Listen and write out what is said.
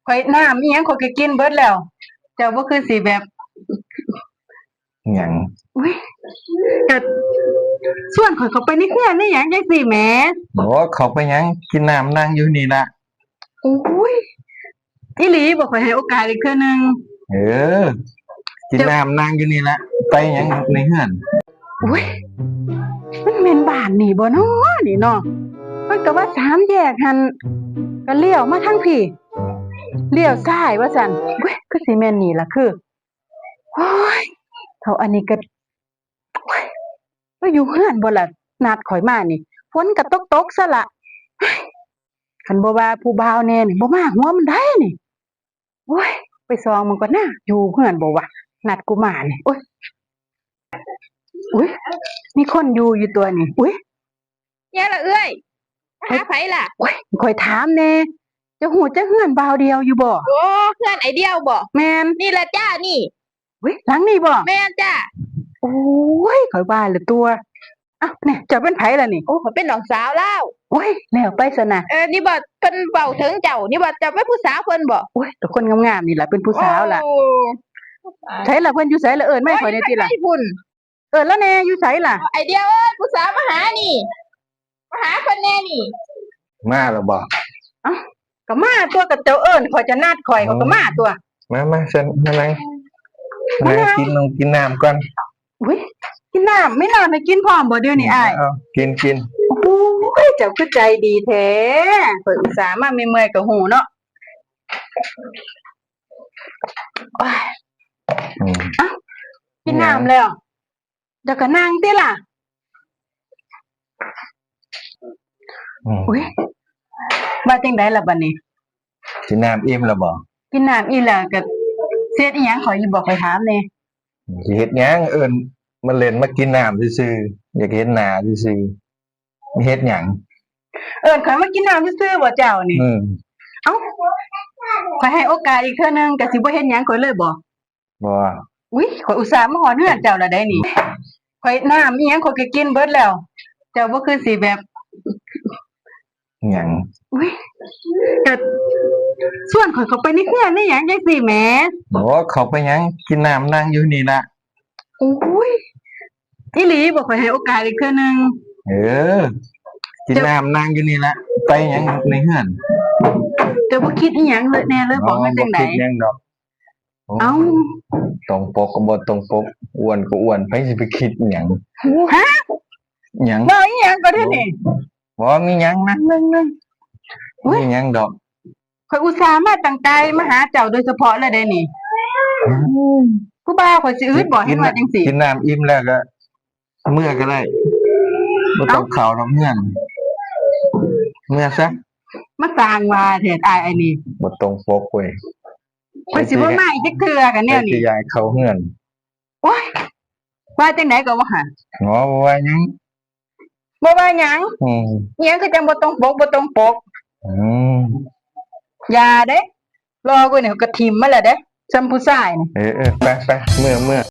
ຂ້ອຍ ນ້ຳອີ່ຫຍັງຂ້ອຍກໍກິນເບິດແລ້ວ. ເຈົ້າບໍ່ຄືຊິແບບ ຫຍັງ? ອຸ້ຍ ກະຊວນຂ້ອຍເຂົ້າໄປໃນເຮືອນໃນຫຍັງຈັ່ງຊີ້ແໝ. ໂອ້ ເຂົ້າໄປຫຍັງ ກິນນ້ຳ ນັ່ງຢູ່ນີ້ລະ. ໂອ້ຍ ອີ່ຫຼີບໍ່? ຂ້ອຍໃຫ້ໂອກາດອີກເທື່ອໜຶ່ງ. ເອີ ກິນນ້ຳ ນັ່ງຢູ່ນີ້ລະ ໄປຫຍັງໃນເຮືອນ? ໂອ້ຍ ມັນແມ່ນບ້ານນີ້ບໍ່ນໍນີ້ນໍ? ມັນກໍວ່າສາມແຍກຫັ້ນ ກໍລ້ຽວມາທາງພີ້ ລ້ຽວຊ້າຍວ່າຊັ້ນ. ໂອ້ຍ ຄືຊິແມ່ນນີ້ລະຄື. ໂອ້ຍ ເຖົ້າອັນນີ້ກໍ ໂອ້ຍ ມາຢູ່ເຮືອນບໍ່ລະ? ນັດຂ້ອຍມານີ້ ຝົນກໍຕົກໆຊະລະ. ໂອ້ຍ ຄັນບໍ່ວ່າຜູ້ບ່າວແດ່ນີ້ ບໍ່ມາຫົວມັນໄດ້ນີ້. ໂອ້ຍ ໄປສ່ອງມັນກ່ອນນາ ຢູ່ເຮືອນບໍ່ວະ? ນັດກູມານີ້. ໂອ້ຍ ອຸ້ຍ ມີຄົນຢູ່ຢູ່ຕົວນີ້. ອຸ້ຍ ແຍ່ລະເອື້ອຍ ມາຫາໃຜລະ? ໂອ້ຍ ຂ້ອຍຖາມແດ່ ເຈົ້າຮູ້ຈັກເຮືອນບ່າວດຽວຢູ່ບໍ່? ໂອ້ ເຮືອນອ້າຍດຽວບໍ່? ແມ່ນ ນີ້ລະຈ້ານີ້. ອຸ້ຍ ຫຼັງນີ້ບໍ່? ແມ່ນຈ້າ. ໂອ້ຍ ຂ້ອຍວ່າລະຕົວະ. ອ້າວ ແນ່ ເຈົ້າເປັນໃຜລະນີ້? ໂອ້ ຂ້ອຍເປັນນ້ອງສາວລາວ. ໂອ້ຍ ແລ້ວໄປຊັ້ນນະ. ເອີ ນີ້ບໍ່ ເພິ່ນເວົ້າເຖິງເຈົ້ານີ້ບໍ່? ເຈົ້າເປັນຜູ້ສາວເພິ່ນບໍ່? ໂອ້ຍ ແຕ່ຄົນງາມໆນີ້ລະເປັນຜູ້ສາວລະ. ໂອ້ ໃສລະ ເພິ່ນຢູ່ໃສລະ? ເອີ້ນມາໃຫ້ຂ້ອຍແດ່ຕິລະ. ໂອ້ຍ ຢູ່ໃສພຸ້ນ? ເອີ້ນລະແດ່ ຢູ່ໃສລະ? ອ້າຍດຽວເອີຍ ຜູ້ສາວມາຫານີ້ ມາຫາເພິ່ນແດ່ນີ້. ມາລະບໍ່? ເອົ້າ ກໍມາຕົວະ ກໍເຈົ້າເອີ້ນຂ້ອຍ ຂ້ອຍກໍມາຕົວະ. ມາ ມາ ເຊີນມານັ່ງ ມານັ່ງກິນນ້ຳ ກິນນ້ຳກ່ອນ. ອຸ້ຍ ກິນນ້ຳ ມີນ້ຳໃຫ້ກິນພ້ອມບໍ່ດຽວນີ້ອ້າຍ? ເອົາ ກິນ ກິນ. ໂອ້ຍ ເຈົ້າຄືໃຈດີແທ້ ຂ້ອຍອຸດສ່າມາເມື່ອຍໆກໍຮູ້ເນາະ. ໂອ້ຍ ອືມ ເອົ້າ ກິນນ້ຳແລ້ວ ເຈົ້າກໍນັ່ງຕິລະ. ອືມ ອຸ້ຍ ວ່າຈັ່ງໃດລະບັດນີ້? ກິນນ້ຳອີ່ມແລ້ວບໍ່? ກິນນ້ຳອີ່ມແລ້ວກໍຊິເຮັດອີ່ຫຍັງ ຂ້ອຍຢູ່ບໍ່? ຂ້ອຍຖາມແດ່. ຊິເຮັດຫຍັງ? ເອີ້ນມາຫຼິ້ນມາກິນນ້ຳຊື່ໆ ຢາກເຫັນໜ້າຊື່ໆ. ເຮັດຫຍັງ? ເອີ້ນຂ້ອຍມາກິນນ້ຳຊື່ໆບໍ່ເຈົ້ານີ້? ອືມ ເອົ້າ ຂ້ອຍໃຫ້ໂອກາດອີກເທື່ອໜຶ່ງ ກໍຊິບໍ່ເຮັດຫຍັງຂ້ອຍເລີຍບໍ່? ບໍ່. ອຸ້ຍ ຂ້ອຍອຸດສ່າມາຮອດເຮືອນເຈົ້າລະໄດ໋ນີ້. ຂ້ອຍ ນ້ຳອີ່ຫຍັງຂ້ອຍກໍກິນເບິດແລ້ວ ເຈົ້າບໍ່ຄືຊິແບບ ຫຍັງ? ອຸ້ຍ ກໍຊວນຂ້ອຍເຂົ້າໄປໃນເຮືອນໃນຫຍັງຈັ່ງຊີ້ແໝ. ໂອ້ ເຂົ້າໄປຫຍັງ ກິນນ້ຳນັ່ງຢູ່ນີ້ລະ. ໂອ້ຍ ອີ່ຫຼີບໍ່? ຂ້ອຍໃຫ້ໂອກາດອີກເທື່ອໜຶ່ງ. ເອີ ກິນນ້ຳນັ່ງຢູ່ນີ້ລະ ໄປຫຍັງໃນເຮືອນ? ເຈົ້າບໍ່ຄິດອີ່ຫຍັງເລີຍແດ່ເລີຍບໍ່? ບໍ່ ຄືຈັ່ງໃດ? ບໍ່ຄິດຫຍັງດອກ. ໂອ້ ເອົ້າ ຕົງປົກກໍບໍ່ຕົງປົກ ອ້ວນກໍອ້ວນ ໃຜຊິໄປຄິດອີ່ຫຍັງ? ຮະ? ຫຍັງ? ເວົ້າອີ່ຫຍັງກໍດຽວນີ້? ບໍ່ມີຫຍັງ ນັ່ງໆໆ. ບໍ່ມີຫຍັງດອກ. ຂ້ອຍອຸດສ່າມາຕັ້ງໄກມາຫາເຈົ້າໂດຍສະເພາະເລີຍເດ້ນີ້. ອືມ ຜູ້ບ່າວຂ້ອຍຊິອຶດບໍ່ ເຫັນວ່າຈັ່ງຊີ້? ກິນນ້ຳອີ່ມແລ້ວກໍເມືອກໍໄດ້ ບໍ່ຕ້ອງເຂົ້ານຳເຮືອນ ເມືອຊະ. ມາສ້າງວ່າແທ້ອ້າຍອັນນີ້ ບໍ່ຕົງປົກເວີຍ. ຂ້ອຍຊິບໍ່ມາອີກຈັກເທື່ອກັນແນວນີ້ ຢາກເຂົ້າເຮືອນ. ໂອ້ຍ ວ່າຈັ່ງໃດກໍວ່າຫັ້ນ. ບໍ່ວ່າຫຍັງ ບໍ່ວ່າຫຍັງ. ອືມ ອີ່ຫຍັງຄືຈັ່ງບໍ່ຕົງປົກ ບໍ່ຕົງປົກ? ອືມ ຢ່າເດ້ ລໍກວ່ານີ້ກໍຖິ້ມມາແລ້ວເດ້ ສ່ຳຜູ້ຊາຍນີ້. ເອີໆ ໄປໆ ເມືອໆ.